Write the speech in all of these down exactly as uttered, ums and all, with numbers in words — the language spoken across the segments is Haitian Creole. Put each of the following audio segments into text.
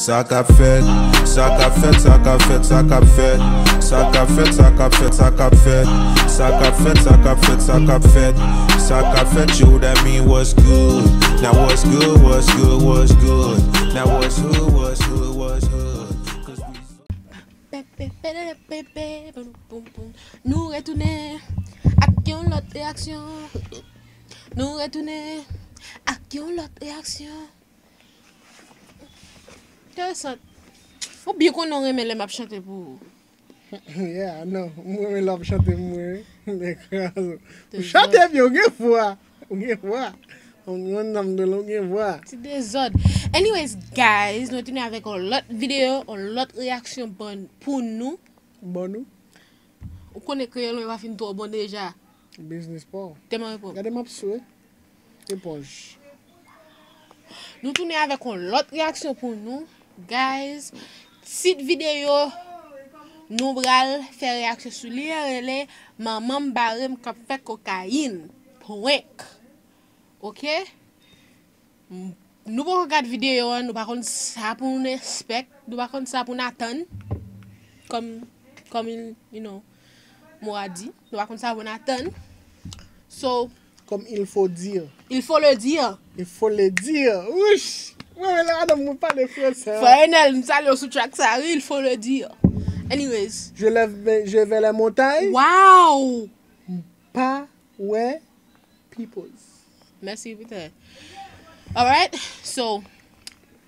Sa k ap fèt, sa k ap fèt, sa k ap fèt, sa k ap fèt. Sa k ap fèt, sa k ap fèt, sa k ap fèt. Sa k ap fèt, sa k ap fèt, sa k ap fèt, sa k ap fèt. Yo, that mean what's good. Now what's good, what's good, what's good. Now what's hood, what's hood, what's hood. 'Cause we Pepe, pepe, pepe, pum, pum, pum. Nou retounen ak yon lòt reyaksyon. Nou retounen ak yon lòt reyaksyon. Interesant. Ou byen konnen w renmen lè m ap chante pou ou. Yeah, non. Mwen menm lè w ap chante pou mwen, wi. Nèg kraze. Ou chante byen, ou gen vwa. Ou gen vwa. Ou gen vwa. Ti dezòd. Anyways, guys, nou tounen avèk yon lòt videyo, yon lòt reyaksyon bon pou nou. Bon nou. Ou konnen kreyòl mwen pa fin twò bon deja. Biznis pa w. Tèlman repon. Gade m ap swe. Eponj. Nou tounen avèk yon lòt reyaksyon pou nou. Guys, tit videyo nou pral fè reyaksyon sou li an rele Manman m bare m k ap fè kokayin. Prank. Oke? M- Nou poko gad videyo an, nou pa konn sa pou n expect, nou pa konn sa pou n atann. Kòm, kòm, you know, mo a di, nou pa konn sa pou n atann. So, Comme il faut dire. Il faut le dire. Il faut le dire. Wouch! Mwen, men la madanm mwen pale fransè. Frè Enel, m salye w sou track sa, wi, il faut le dire. Anyways. Je lève, je vais les montagnes. Wow! Pa wè peoples. Mèsi, Peter. Alright, so,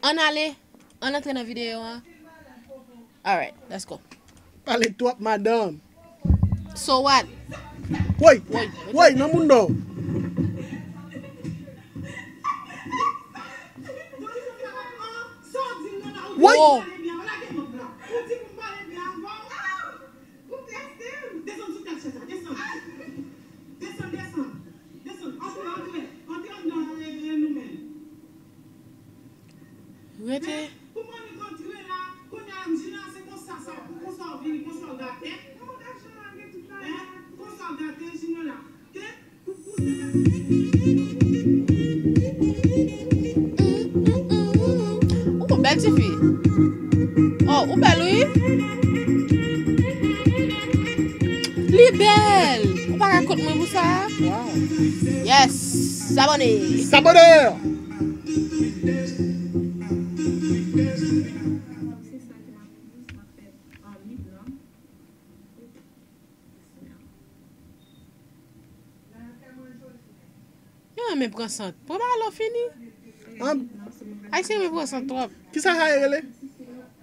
ann ale, ann antre nan videyo an. Alright, let's go. Pale twòp, madanm. So what? Woy, woy, woy, nan moun do. Woy. Oh. Ou teste m. Desann sou tèt chèz la. Desann. Desann, desann. Desann. Antre, antre. Antre anndan, e, e, nou menm. Rete. Men, pou mwen, nou antre la, kounye a, m di la, se konsa sa, pou konsa w vini, konsa w gate. Hein? Konsa w gate, Junior la. Ou bèl tifi. Oh, ou bèl, wi. Li bèl. Ou pa ka kont mwen pou sa. Wow. Yes. Sabone. Sabone. Yo renmen pran sant. Pran ba lò fini. An, Ayisyen renmen pran sant twòp. Kisa sa rele?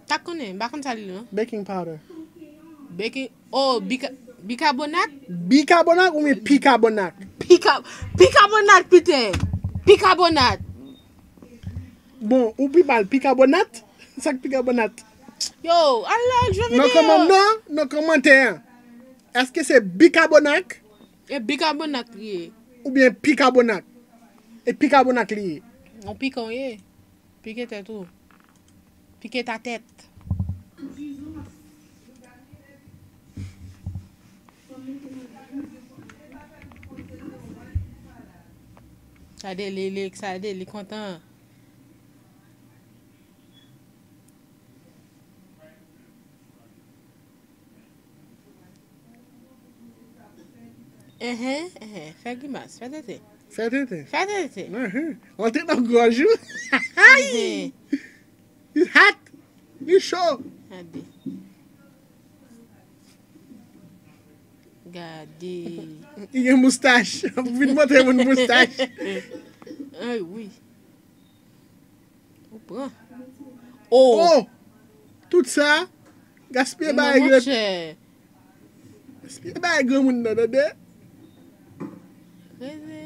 Ta konnen, m pa konn sa li ye non. Baking powder. Baking, oh, bika, bikabonat? Bikabonat oubyen pikabonat? Pika, pikabonat pite. Pikabonat. Bon, ou pi mal pikabonat? Sa k pikabonat? Yo, al la jwe videyo. Nan kòman-, non, nan kòmantè an. Èske se bikabonat? E bikabonat li ye. Oubyen pikabonat? E pikabonat li ye. Yon pikan w ye. Pike tèt ou. Pike ta tèt. Gade li, li eksayte, li kontan. Enhen, enhen, fè grimas, fè tenten. Fè tenten. Fè tenten. Enhen. Antre nan gòj ou. Enhen. Li hot. Li cho. Gade. Gade. Li gen moustach. Vin montre moun moustach. Ay, wi. Ou pran. Oh! Oh! Tout sa, gaspiye bagay gran-, gaspiye bagay granmoun nan, tande? Rete.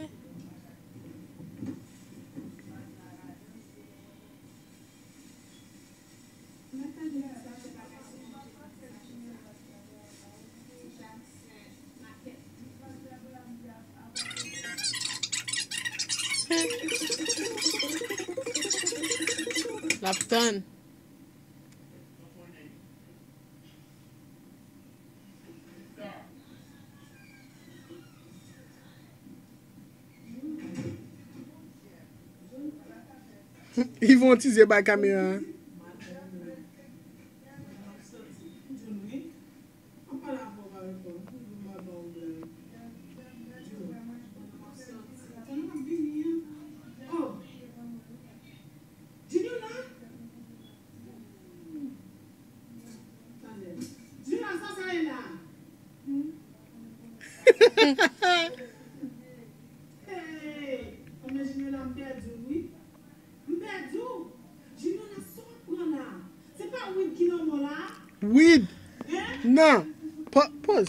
L ap tann. Yvon ti zye bay kamera a. Wid ki nan mò la? Wid. Hein? Non. Po- Poz.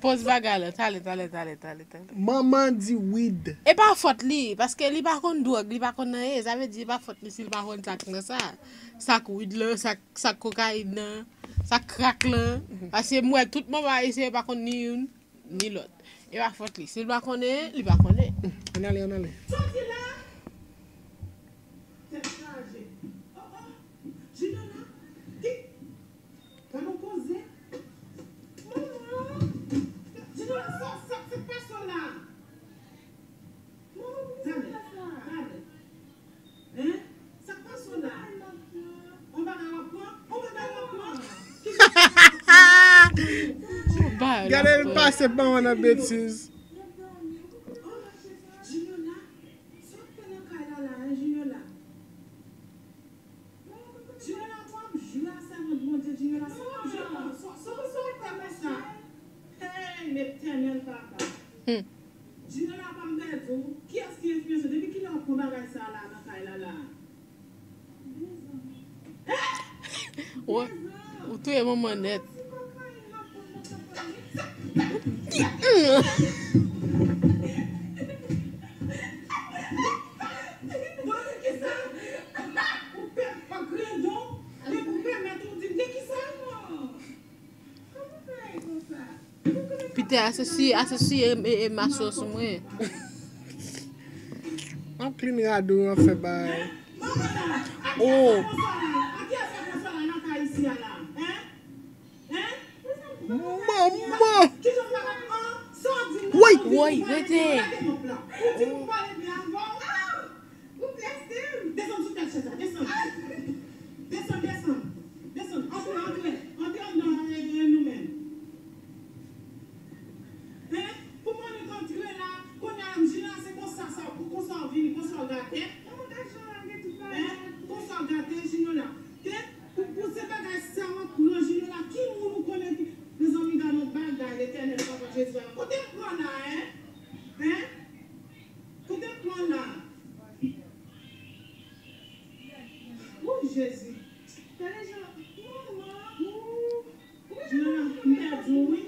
Poz bagay la. Talè, talè, talè, talè, talè. Manman di wid. E pa fòt li, paske li pa konn dwòg, li pa konn anyen. Sa vle di, e pa fòt li si li pa konn sa k nan sa. Sa k wid lan, sa k, sa k kokayin nan, sa k krak lan. Paske m wè tout manman ayisyen yo pa konn ni youn, ni lòt. E pa fòt li. Si l pa konnen, li pa konnen. Ann ale, ann ale. Soti la! Tèt chaje. Oh, oh. Junior la. Ki? Gade yon koze. Manman! Junior la, sa, sa, sa k pase w la? Manman, gade, gade. Hein? Sa k pase w la? On bagay w ap pran? On bagay w ap pran? Ki sa w ap pran? Gade l pase ban mwen nan betiz. Junior la, sa w ap fè nan kay la la, hein, Junior la? Junior la, w ap jwe a sèvant Bondye, Junior la, sa w ap jwe, sa, sa, sa w ap fè konsa? Hey, Letènèl papa. Hmm. Junior la, pa m pèdi w. Kiyès ki enfliyanse w? Depi kilè w ap pran bagay sa a la nan kay la la? Ou, ou touye manman nèt. Pita asosye, asosye e, e, e maso sou mwen. An klin rado an fè bay. Oh. Manman! Woy! Woy, rete! Ou teste m. Desann sou tèt chèz la, desann. Desann, desann. Desann, antre, antre. Antre anndan, eh, eh, nou menm. Hein? Pou mwen nou t antre la, kounye a m jina se konsa sa, pou konsa w vini, konsa w gate. Hein? Konsa w gate, Junior la. Te, pou, pou se bagay sa w ap pran, Junior la. Ki moun ou konnen ki, mezanmi, gade yon bagay, Letènèl, Papa Jezi a. Kote m pran la, hein? Hein? Kote m pran la? Wouy, Jezi. Gade jan, manman. Junior la, m pèdi w, wi.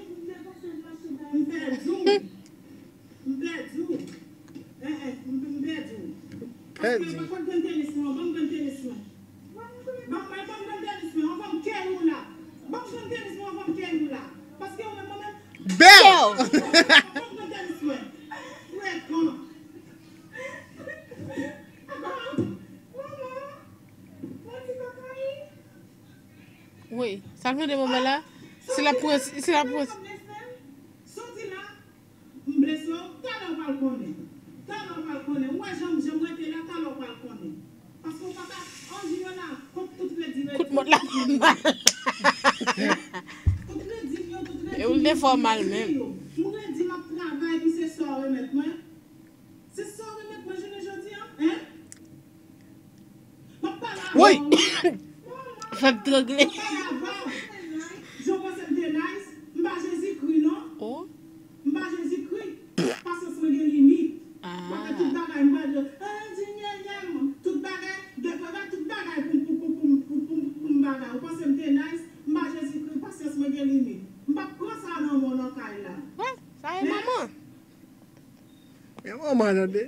M pèdi w. M pèdi w. Eh, eh, m, m pèdi w. Paske, pèdi. Ban m grenn tenis mwen, ban m grenn tenis mwen. Ban m, ban m grenn tenis mwen, anvan m keri w la. Ban m grenn tenis mwen, anvan m keri w la. Paske ou menm, mwen menm. Bèl! Ban m grenn tenis mwen. Frekan. Manman, manman, mwen di kokayin. Wi, sa l mande manman la? Si l ap pran, si l ap pran. Soti la, m blese w, talè w pral konnen. Talè w pral konnen. Ou wè jan, jan m rete la, talè w pral konnen. Paske w pa ka, an Junior la, kont tout redi, redi. Kout mòt la fè m mal. Tout redi m yo, tout redi m yo. E ou l te fè w mal menm. M redi m ap travay, epi se sa w remèt mwen. Se sa w remèt mwen jounen jodi a, hein? M ap pale avè w. Woy! Fè m trangle. M ap pale avè w. Jan w panse m te nice? M pa Jezikri, non. Oh. M pa Jezikri. Pasyans mwen gen limit. Ah. W ap fè tout bagay, m pa di, ah, di nyè nyè m. Tout bagay, gen bagay, tout bagay pou, pou, pou, pou, pou, pou, pou m bagay. Ou panse m te nice? M pa Jezikri, pasyans mwen gen limit. M p ap pran sa nan men w nan kay la. Wè, sa e manman. Men manman tande.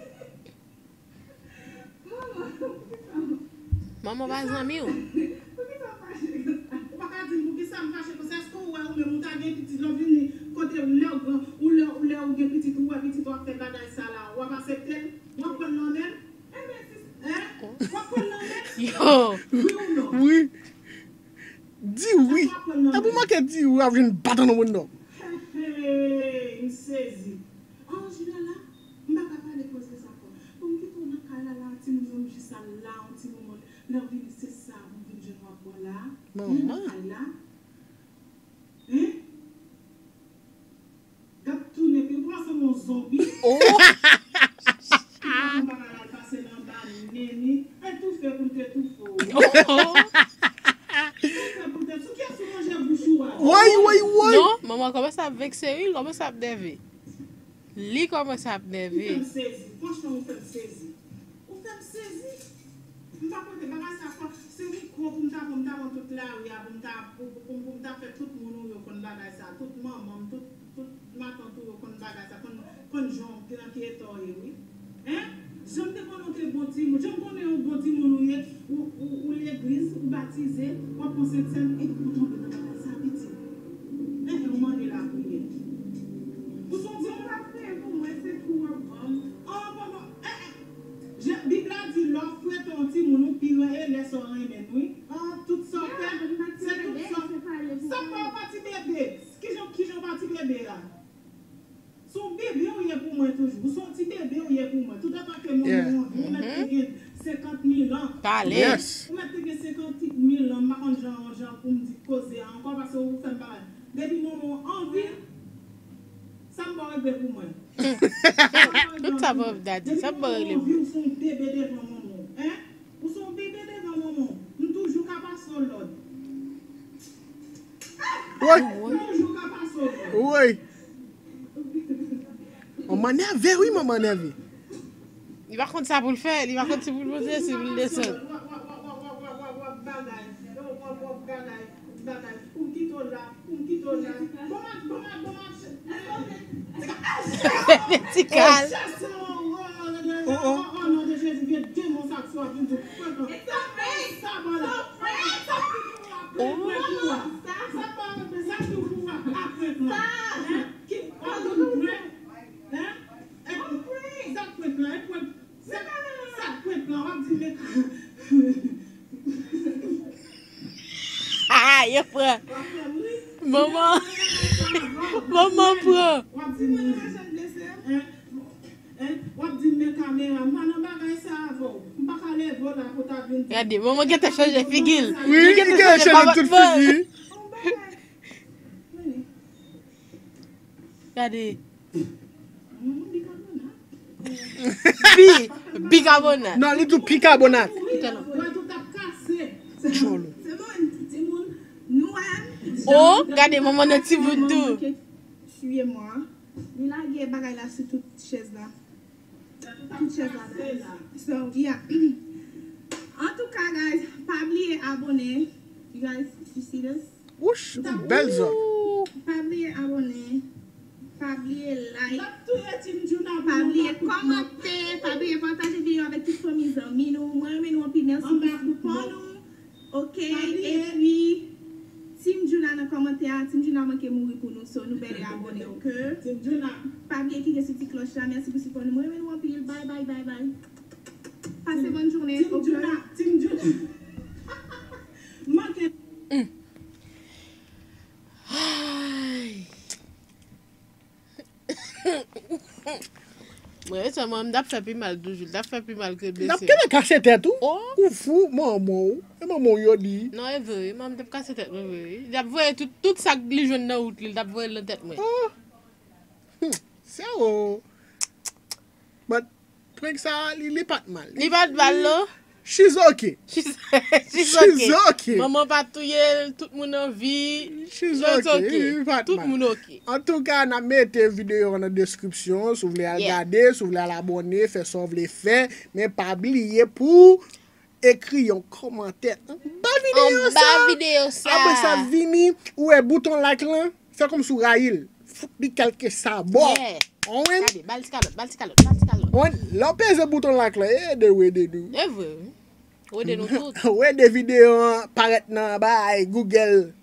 Manman pa zanmi w. Ou pa ka di m poukisa m fache konsa. Èske ou wè ou menm ou ta gen pitit lè w vini kote m lè w gran, ou lè, ou lè ou gen pitit ou wè pitit ou ap fè bagay sa la, w ap aksepte l? W ap pran l nan men l? Hein? W ap pran l nan men l? Yo. Wi ou non? Wi. Di wi. Èske w ap pran l nan men l? Epi w manke di wi, w ap vin bat nan moun non. Hey, hey, m sezi. An jeneral la, m pa ka pale koze sa ankò. Pou m kite w nan kay la, la, timoun yo, m jis al la, yon ti moman, lè w vini, se sa, m vin jwenn w ap pran la. Manman. Nan kay la. Hein? Gad tounen, pi w kòmanse yon zonbi. Oh! Pi w pa konn pa mal pase nan ba neni. Ay, toufe pou l te toufe w. Oh! Toufe pou l te, sou kiyès ou manje bouch ou a? Woy, woy, woy! Non, manman kòmanse ap vekse wi, l kòmanse ap nève. Li kòmanse ap nève. Ou fè m sezi. Franchman, ou fè m sezi. Ou fè m sezi. M pa konte bagay sa fò. Se mikwo pou m ta pran, m ta pran. Lari a pou m ta, pou, pou, pou m ta fè tout moun ou yo konn bagay sa, tout manman m, tout, tout matant ou yo konn bagay sa, konn, konn jan w, nan ki eta w ye, wi. Hein? Jan m te konnen w te bon timoun, jan m konnen w bon timoun ou ye, ou, ou, ou legliz, ou batize, w ap pran sentsèn, epi ou tonbe nan bagay sa, pitit. Hein, ou mande lapriyè. Ou sonje w t ap fè pou mwen, se kou w ap ban m. An, pandan, eh, eh. Je, Bib la di, lè w frete yon timoun, ou pi renmen lè sa w renmen l, wi. An, tout sa w fè, se tout sa. Sa pa yon pati bebe. Kijan, kijan pati bebe a? Se yon bebe ou ye pou mwen toujou. Se yon ti bebe ou ye pou mwen. Toutotan ke manman w anvi, ou mèt te gen senkant mil an. Pale. Ou mèt te gen senkant mil an, m pa konn jan, jan pou m di koze a ankò, paske ou fè m pa. Depi manman w anvi, sa m ba w regle pou mwen. Sa m ba w regle pou mwen. Depi manman w anvi, ou se yon bebe devan manman w. Hein? Ou se yon bebe devan manman w. M toujou ka pase w lòd. Woy! M toujou ka pase w lòd. Woy! Manman nève, wi, manman nève. Li pa konn sa pou l fè, li pa konn si pou l monte, si pou l desann. W ap, w ap, w ap, w ap, w ap, w ap, w ap bagay, w ap, w ap bagay, bagay. Pou m kite w la, pou m kite w la. Bon match, bon match, bon match. Ti kal. Oh, oh, oh, non de Jezi, vye demon sa k sou ap vin sou pwent lan. Sa bò la. Sa ki pou w ap pwent pou w a. Sa pa sa ki pou w ap pwent lan. Hein? Ki, oh, nou pwent. Hein? E, sa pwent lan, e pwent. Sa, sa pwent lan, w ap di men. Ah, yo pran. Manman. Manman pran. W ap di men. Hein? Hein? W ap di men kamera, m pa nan bagay sa avè w. M pa ka leve w la pou ta vin di. Gade, manman gentan chanje figi l. Wi, li gentan chanje tout figi. Yon bagay. Gade. Bi, bikabonat. Non, li tou pikabonat. Tcholo. Oh, gade manman nan timoun tou. Swiye mwa. Li lage bagay la sou tout chèz la. Tout chèz la. So, yeah. Antouka, guys, pa bliye abone. You guys, you see this? Wouch, yon bèl zòb. Pa bliye abone, pa bliye like, pa bliye kòmante, pa bliye pataje videyo avèk tout fanmi zanmi nou. Mwen renmen nou anpil, mèsi pou sipò nou. Ok, epi Team Juna nan kòmantè a, Team Juna manke mouri pou nou, so nou bèlè abone, ok? Pa bliye klike sou ti klòch la, mèsi pou sipò nou. Mwen renmen nou anpil, bye bye bye bye. Pase bòn jounen, ok? Team Juna, Team Juna. Manke. Ay. Mwen, sèlman, m t ap fè pi mal toujou. L t ap fè pi mal ke blese. L t ap kenbe kase tèt ou. Oh. Ou fou, manman w. E manman w yo di. Non, e vre, wi. Manman m t ap kase tèt mwen, vre, wi. L t ap voye tout, tout sa k li jwenn nan wout li, l t ap voye l nan tèt mwen. Oh. Hmm. Sèwo. But Prank sa, li, li pa t mal. Li pa t mal, non? She's okay. She's, she's okay. She's okay. Manman pa touye l, tout moun an vi. She's okay. Li pa t mal. Tout moun ok. Antouka, n ap mete videyo an nan deskripsyon, si w vle al gade, si w vle al abòne, fè sa w vle fè, men pa bliye pou ekri yon kòmantè anba videyo sa. Anba videyo sa. Apre sa, vini, ou wè bouton like lan, fè kòmsi w rayi l. Fout li kèlke sabò. Yeah. Ou konprann? Gade, ba l ti kalòt, ba l ti kalòt, ba l ti kalòt. Ou konprann? Lè w peze bouton like lan, e ede w ede nou. E vre, wi. Ou ede nou tout. Ou ede videyo an parèt nan bagay Google.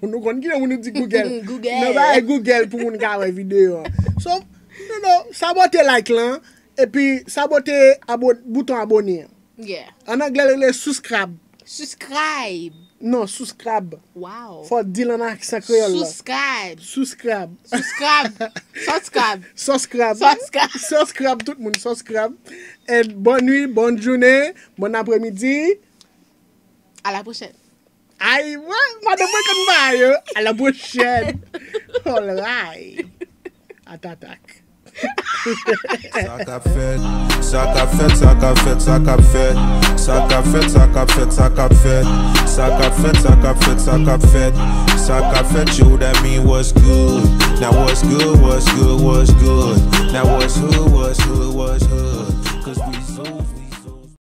Nou konn ki jan moun nou di Google. Google. Nan bagay Google pou moun ka wè videyo an. So, you know, sabote like lan, epi sabote abo-, bouton abòne an. Yeah. An anglè, yo rele subscribe. Subscribe. Non, subscribe. Wow. Fò w di l an aksan kreyòl la. Subscribe. Subscribe. Subscribe. Subscribe. Subscribe. Subscribe. Subscribe, tout moun, subscribe. And bonne nuit, bonne journée, bon après-midi. À la prochaine. Ay, mwen, madan mwen konn bagay yo. À la prochaine. All right. Atatak. Sa k ap fèt, sa k ap fèt, sa k ap fèt, sa k ap fèt. Sa k ap fèt, sa k ap fèt, sa k ap fèt. Sa k ap fèt, sa k ap fèt, sa k ap fèt. Sa k ap fèt, yo, that mean what's good. Now what's good, what's good, what's good. Now what's hood, what's hood, what's hood.